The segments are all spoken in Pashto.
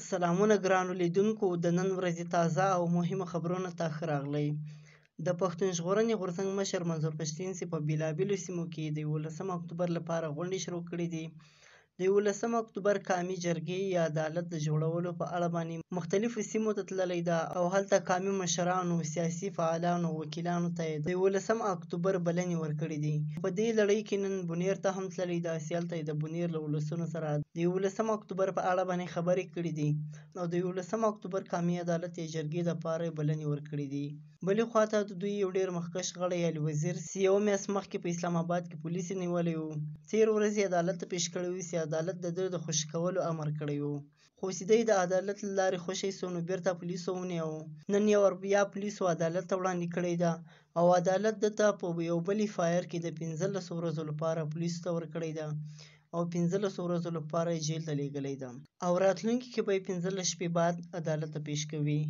سلامونه ګرانو لیدونکو، د نن ورځې تازه او مهمو خبرونو ته ښه راغلئ. د پښتون ژغورنې غورځنګ مشر منظور پښتین چې په بېلابېلو سیمو کې د 11 اکتوبر لپاره غونډې شروع کړې دي، د 11 اکتوبر قامي جرګې یا عدالت د جوړولو په اړه باندې مختلفو سیمو ته تللی ده او هلته قامي مشرانو، سیاسي فعالانو، وکیلانو ته یې د 11 اکتوبر بلنې ورکړې دي. په دې لړۍ کې نن بونیر ته هم تللی ده چې هلته یې د بونیر له ولسونو سره د 11 اکتوبر په اړه باندې خبرې کړې دي او د 11 اکتوبر قامي عدالت یا جرګې دپاره یې بلنې ورکړې دي. بلې خواته د دوی یو ډېر مخکښ غړی علي وزیر چې یوه میاشت مخکې په اسلام اباد کې پولیسو نیولی و، تېره ورځ یې عدالت ته پیش کړی و چې عدالت د ده د خوشي کولو امر کړی و، خو چې دی د عدالت له لارې خوشی سو نو بیرته پولیسو ونیو. نن یو وار بیا پولیسو عدالت ته وړاندې کړی ده او عدالت ده ته په یو بل اف آی آر کې د 15 ورځو لپاره پولیسو ته ورکړی ده او 15 ورځو لپاره یې جیل ته لېږلی ده او راتلونکي کې به یې 15 شپې بعد عدالت ته پیش کوي.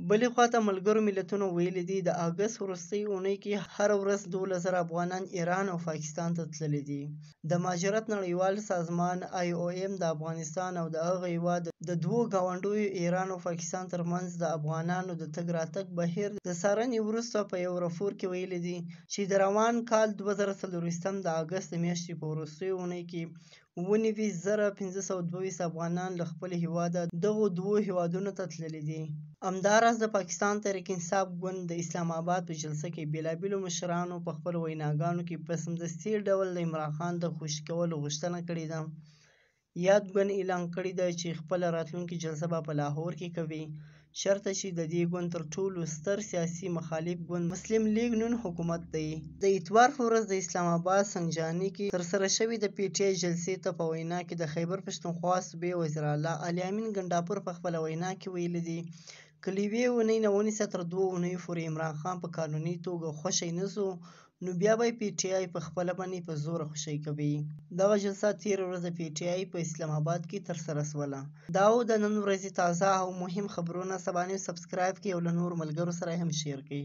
بلې خواته ملګرو ملتونو ویلي دي د اګست وروستۍ اونۍ کې هره ورځ 12,000 افغانان ایران او پاکستان ته تللي دي. د مهاجرت نړیوال سازمان آی او ایم د افغانستان او د هغه هیواد د دوو ګاونډیو ایران او پاکستان ترمنځ د افغانانو د تګ راتګ بهیر د څارنې وروسته په یو راپور کې ویلي دي چې د روان کال 2024 د اګست د میاشتې په وروستیو اونۍ کې 97,522 افغانان له خپل هیواده دغو دوو هیوادونو ته تللي دي. همداراز د پاکستان تحریک انصاف ګوند د اسلام اباد په جلسه کې بېلابېلو مشرانو په خپلو ویناګانو کې په سمدستي ډول د عمران خان د خوشي کولو غوښتنه کړې ده. یاد ګوند اعلان کړی ده چې خپله راتلونکې جلسه به په لاهور کې کوي، چرته چې د دې ګوند تر ټولو ستر سیاسي مخالف ګوند مسلم لیګ نون حکومت دی. د اتوار په ورځ د اسلام اباد سنګجاني کې ترسره شوې د پي ټي آی جلسې ته په وینا کې د خیبر پښتونخوا صوبې وزیراعلی علي امین ګنډاپور په خپله وینا کې ویلي دي که له یوې اونۍ نه ونیسه تر دوو اونیو پورې عمران خان په قانوني توګه خوشی نه شو نو بیا به پي ټي آی په خپله باندې په زوره خوشی کوي. دغه جلسه تېره ورځ د پي ټي آی په اسلام اباد کې ترسره شوله. دا و د نن ورځې تازه او مهم خبرونه. سبا نیوز سبسکرایب کړئ او له نورو ملګرو سره هم شیر کړئ.